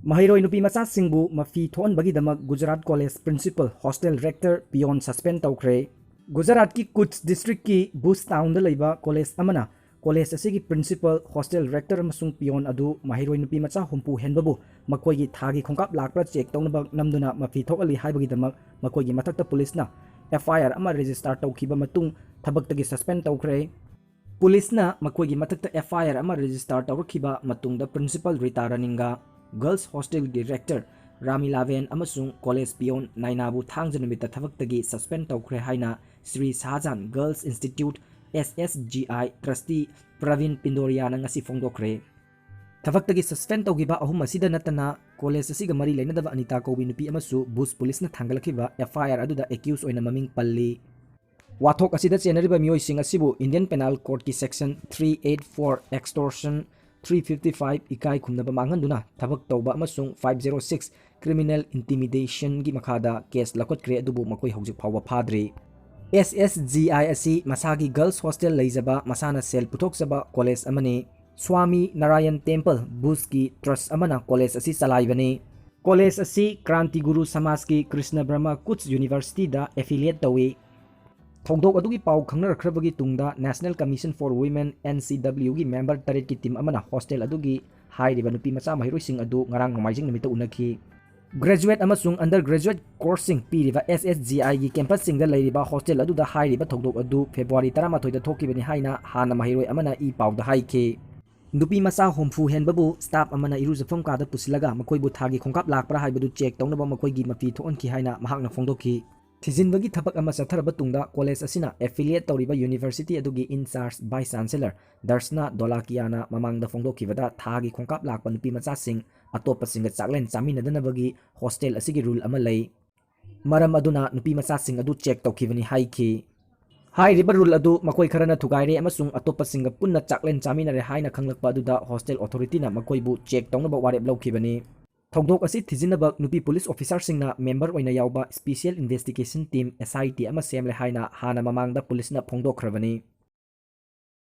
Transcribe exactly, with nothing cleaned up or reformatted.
ꯃꯍꯩꯔꯣꯏ ꯅꯨꯄꯤ ꯃꯆꯥꯁꯤꯡꯕꯨ ꯃꯐꯤ ꯊꯣꯛꯍꯟꯕꯒꯤꯗꯃꯛ Gujarat college principal, hostel rector, peon suspend ꯇꯧꯈ꯭ꯔꯦ꯫ ꯒꯨꯖꯔꯥꯠꯀꯤ ꯀꯨꯠꯁ ꯗꯤꯁꯇ꯭ꯔꯤꯛꯀꯤ ꯚꯨꯖ ꯇꯥꯎꯟꯗ ꯂꯩꯕ ꯀꯣꯂꯦꯖ ꯑꯃꯅ ꯀꯣꯂꯦꯖ ꯑꯁꯤꯒꯤ ꯄ꯭ꯔꯤꯟꯁꯤꯄꯜ, ꯍꯣꯁꯇꯦꯜ ꯔꯦꯛꯇꯔ ꯑꯃꯁꯨꯡ ꯄꯤꯌꯣꯟ ꯑꯗꯨ ꯃꯍꯩꯔꯣꯏ ꯅꯨꯄꯤ ꯃꯆꯥ ꯍꯨꯝꯐꯨ ꯍꯦꯟꯕꯕꯨ ꯃꯈꯣꯏꯒꯤ ꯊꯥꯒꯤ ꯈꯣꯡꯀꯥꯞ ꯂꯥꯛꯄ꯭ꯔꯥ ꯆꯦꯛ ꯇꯧꯅꯕ ꯅꯝꯗꯨꯅ ꯃꯐꯤ ꯊꯣꯛꯍꯜꯂꯤ ꯍꯥꯏꯕꯒꯤꯗꯃꯛ ꯃꯈꯣꯏꯒꯤ ꯃꯊꯛꯇ ꯄꯨꯂꯤꯁꯅ ꯑꯦꯐ ꯑꯥꯏ ꯑꯥꯔ ꯑꯃ ꯔꯦꯖꯤꯁꯇꯥꯔ ꯇꯧꯈꯤꯕ ꯃꯇꯨꯡ ꯊꯕꯛꯇꯒꯤ ꯁꯁꯄꯦꯟ ꯇꯧꯈ꯭ꯔꯦ꯫ ꯄꯨꯂꯤꯁꯅ ꯃꯈꯣꯏꯒꯤ ꯃꯊꯛꯇ ꯑꯦꯐ ꯑꯥꯏ ꯑꯥꯔ ꯑꯃ ꯔꯦꯖꯤꯁꯇꯥꯔ ꯇꯧꯔꯛꯈꯤꯕ ꯃꯇꯨꯡꯗ ꯄ꯭ꯔꯤꯟꯁꯤꯄꯜ ꯔꯤꯇꯥ ꯔꯥꯅꯤꯡꯒ, ꯒꯔꯜꯁ ꯍꯣꯁꯇꯦꯜꯒꯤ ꯔꯦꯛꯇꯔ ꯔꯥꯃꯤꯂꯥꯕꯦꯟ ꯑꯃꯁꯨꯡ ꯀꯣꯂꯦꯖ ꯄꯤꯌꯣꯟ ꯅꯥꯏꯅꯥꯕꯨ ꯊꯥꯡꯖ ꯅꯨꯃꯤꯠꯇ ꯊꯕꯛꯇꯒꯤ ꯁꯁꯄꯦꯟ ꯇꯧꯈ꯭ꯔꯦ ꯍꯥꯏꯅ ꯁ꯭ꯔꯤ ꯁꯍꯥꯖꯥꯟ ꯒꯔꯜꯁ ꯏꯟꯁꯇꯤꯇ꯭ꯌꯨꯠ, ꯑꯦꯁ ꯑꯦꯁ ꯖꯤ ꯑꯥꯏ, ꯇ꯭ꯔꯁꯇꯤ ꯄ꯭ꯔꯕꯤꯟ ꯄꯤꯟꯗꯣꯔꯤꯌꯥꯅ ꯉꯁꯤ ꯐꯣꯡꯗꯣꯛꯈ꯭ꯔꯦ꯫ ꯊꯕꯛꯇꯒꯤ ꯁꯁꯄꯦꯟ ꯇꯧꯈꯤꯕ ꯑꯍꯨꯝ ꯑꯁꯤꯗ ꯅꯠꯇꯅ ꯀꯣꯂꯦꯖ ꯑꯁꯤꯒ ꯃꯔꯤ ꯂꯩꯅꯗꯕ ꯑꯅꯤꯇꯥ ꯀꯧꯕꯤ ꯅꯨꯄꯤ ꯑꯃꯁꯨ ꯚꯨꯖ ꯄꯨꯂꯤꯁꯅ ꯊꯥꯡꯒꯠꯂꯛꯈꯤꯕ ꯑꯦꯐ ꯑꯥꯏ ꯑꯥꯔ ꯑꯗꯨꯗ ꯑꯦꯀ꯭ꯌꯨꯁ ꯑꯣꯏꯅ ꯃꯃꯤꯡ ꯄꯜꯂꯤ꯫ ꯋꯥꯊꯣꯛ ꯑꯁꯤꯗ ꯆꯦꯟꯅꯔꯤꯕ ꯃꯤꯑꯣꯏꯁꯤꯡ ꯑꯁꯤꯕꯨ ꯏꯟꯗꯤꯌꯟ ꯄꯦꯅꯥꯜ ꯀꯣꯗꯀꯤ section three eight four, extortion, three fifty five, ꯏꯀꯥꯏ ꯈꯨꯝꯅꯕ ꯃꯥꯡꯍꯟꯗꯨꯅ ꯊꯕꯛ ꯇꯧꯕ ꯑꯃꯁꯨꯡ ꯐꯥꯏꯚ ꯖꯦꯔꯣ ꯁꯤꯛꯁ criminal intimidationꯒꯤ ꯃꯈꯥꯗ ꯀꯦꯁ ꯂꯧꯈꯠꯈ꯭ꯔꯦ, ꯑꯗꯨꯕꯨ ꯃꯈꯣꯏ ꯍꯧꯖꯤꯛ ꯐꯥꯎꯕ ꯐꯥꯗ꯭ꯔꯤ꯫ ꯑꯦꯁ ꯑꯦꯁ ꯖꯤ ꯑꯥꯏ ꯑꯁꯤ ꯃꯁꯥꯒꯤ ꯒꯔꯜꯁ ꯍꯣꯁꯇꯦꯜ ꯂꯩꯖꯕ, ꯃꯁꯥꯅ ꯁꯦꯜ ꯄꯨꯊꯣꯛꯆꯕ ꯀꯣꯂꯦꯖ ꯑꯃꯅꯤ꯫ ꯁ꯭ꯋꯥꯃꯤ ꯅꯥꯔꯥꯌꯟ ꯇꯦꯝꯄꯜ, ꯚꯨꯖꯀꯤ ꯇ꯭ꯔꯁ ꯑꯃꯅ ꯀꯣꯂꯦꯖ ꯑꯁꯤ ꯆꯂꯥꯏꯕꯅꯤ꯫ ꯀꯣꯂꯦꯖ ꯑꯁꯤ ꯀ꯭ꯔꯥꯟꯇꯤ ꯒꯨꯔꯨ ꯁꯃꯥꯖꯀꯤ ꯀ꯭ꯔꯤꯁꯅ ꯕ꯭ꯔꯍꯃ ꯀꯨꯠꯁ ꯌꯨꯅꯤꯚꯔꯁꯤꯇꯤꯗ ꯑꯦꯐꯤꯂꯤꯌꯦꯠ ꯇꯧꯏ꯫ ꯊꯧꯗꯣꯛ ꯑꯗꯨꯒꯤ ꯄꯥꯎ ꯈꯪꯅꯔꯛꯈ꯭ꯔꯕꯒꯤ ꯇꯨꯡꯗ National Commission for Women, N C W ꯒꯤ ꯃꯦꯝꯕꯔ ꯇꯔꯦꯠꯀꯤ ꯇꯤꯝ ꯑꯃꯅ ꯍꯣꯁꯇꯦꯜ ꯑꯗꯨꯒꯤ ꯍꯥꯏꯔꯤꯕ ꯅꯨꯄꯤ ꯃꯆꯥ ꯃꯍꯩꯔꯣꯏꯁꯤꯡ ꯑꯗꯨ ꯉꯔꯥꯡ ꯅꯣꯡꯃꯥꯏꯖꯤꯡ ꯅꯨꯃꯤꯠꯇ ꯎꯅꯈꯤ꯫ ꯒ꯭ꯔꯦꯖꯨꯋꯦꯠ ꯑꯃꯁꯨꯡ ꯑꯟꯗꯔ ꯒ꯭ꯔꯦꯖꯨꯋꯦꯠ ꯀꯣꯔꯁꯁꯤꯡ ꯄꯤꯔꯤꯕ ꯑꯦꯁ ꯑꯦꯁ ꯖꯤ ꯑꯥꯏꯒꯤ ꯀꯦꯝꯄꯁꯁꯤꯡꯗ ꯂꯩꯔꯤꯕ ꯍꯣꯁꯇꯦꯜ ꯑꯗꯨꯗ ꯍꯥꯏꯔꯤꯕ ꯊꯧꯗꯣꯛ ꯑꯗꯨ ꯐꯦꯕ꯭ꯔꯨꯋꯥꯔꯤ ꯇꯔꯥꯃꯥꯊꯣꯏꯗ ꯊꯣꯛꯈꯤꯕꯅꯤ ꯍꯥꯏꯅ ꯍꯥꯟꯅ ꯃꯍꯩꯔꯣꯏ ꯑꯃꯅ ꯏ ꯄꯥꯎꯗ ꯍꯥꯏꯈꯤ꯫ ꯅꯨꯄꯤ ꯃꯆꯥ ꯍꯨꯝꯐꯨ ꯍꯦꯟꯕꯕꯨ ꯁ꯭ꯇꯥꯐ ꯑꯃꯅ ꯏꯔꯨꯖꯐꯝ ꯀꯥꯗ ꯄꯨꯁꯤꯜꯂꯒ ꯃꯈꯣꯏꯕꯨ ꯊꯥꯒꯤ ꯈꯣꯡꯀꯥꯞ ꯂꯥꯛꯄ꯭ꯔꯥ ꯍꯥꯏꯕꯗꯨ ꯆꯦꯛ ꯇꯧꯅꯕ ꯃꯈꯣꯏꯒꯤ ꯃꯐꯤ ꯊꯣꯛꯍꯟꯈꯤ ꯍꯥꯏꯅ ꯃꯍꯥꯛꯅ ꯐꯣꯡꯗꯣꯛꯈꯤ꯫ ꯊꯤꯖꯤꯟꯕꯒꯤ ꯊꯕꯛ ꯑꯃ ꯆꯠꯊꯔꯕ ꯇꯨꯡꯗ ꯀꯣꯂꯦꯖ ꯑꯁꯤꯅ ꯑꯦꯐꯤꯂꯤꯌꯦꯠ ꯇꯧꯔꯤꯕ ꯌꯨꯅꯤꯚꯔꯁꯤꯇꯤ ꯑꯗꯨꯒꯤ ꯏꯟ ꯆꯥꯔꯖ ꯚꯥꯏꯁ ꯆꯥꯟꯁꯦꯂꯔ ꯗꯔꯁꯅꯥ ꯗꯣꯂꯥꯀꯤꯌꯥꯅ ꯃꯃꯥꯡꯗ ꯐꯣꯡꯗꯣꯛꯈꯤꯕꯗ ꯊꯥꯒꯤ ꯈꯣꯡꯀꯥꯞ ꯂꯥꯛꯄ ꯅꯨꯄꯤ ꯃꯆꯥꯁꯤꯡ ꯑꯇꯣꯞꯄꯁꯤꯡꯒ ꯆꯥꯛꯂꯦꯟ ꯆꯥꯃꯤꯟꯅꯗꯅꯕꯒꯤ ꯍꯣꯁꯇꯦꯜ ꯑꯁꯤꯒꯤ ꯔꯨꯜ ꯑꯃ ꯂꯩ꯫ ꯃꯔꯝ ꯑꯗꯨꯅ ꯅꯨꯄꯤ ꯃꯆꯥꯁꯤꯡ ꯑꯗꯨ ꯆꯦꯛ ꯇꯧꯈꯤꯕꯅꯤ ꯍꯥꯏꯈꯤ꯫ ꯍꯥꯏꯔꯤꯕ ꯔꯨꯜ ꯑꯗꯨ ꯃꯈꯣꯏ ꯈꯔꯅ ꯊꯨꯒꯥꯏꯔꯦ ꯑꯃꯁꯨꯡ ꯑꯇꯣꯞꯄꯁꯤꯡꯒ ꯄꯨꯟꯅ ꯆꯥꯛꯂꯦꯟ ꯆꯥꯃꯤꯟꯅꯔꯦ ꯍꯥꯏꯅ ꯈꯪꯂꯛꯄ ꯑꯗꯨꯗ ꯍꯣꯁꯇꯦꯜ ꯑꯣꯊꯣꯔꯤꯇꯤꯅ ꯃꯈꯣꯏꯕꯨ ꯆꯦꯛ ꯇꯧꯅꯕ ꯋꯥꯔꯦꯞ ꯂꯧꯈꯤꯕꯅꯤ꯫ ꯊꯧꯗꯣꯛ ꯑꯁꯤ ꯊꯤꯖꯤꯟꯅꯕ ꯅꯨꯄꯤ ꯄꯨꯂꯤꯁ ꯑꯣꯐꯤꯁꯥꯔꯁꯤꯡꯅ ꯃꯦꯝꯕꯔ ꯑꯣꯏꯅ ꯌꯥꯎꯕ ꯁ꯭ꯄꯤꯁꯤꯌꯦꯜ ꯏꯟꯚꯦꯁꯇꯤꯒꯦꯁꯟ ꯇꯤꯝ, ꯑꯦꯁ ꯑꯥꯏ ꯇꯤ, ꯑꯃ ꯁꯦꯝꯂꯦ ꯍꯥꯏꯅ ꯍꯥꯟꯅ ꯃꯃꯥꯡꯗ ꯄꯨꯂꯤꯁꯅ ꯐꯣꯡꯗꯣꯛꯈ꯭ꯔꯕꯅꯤ꯫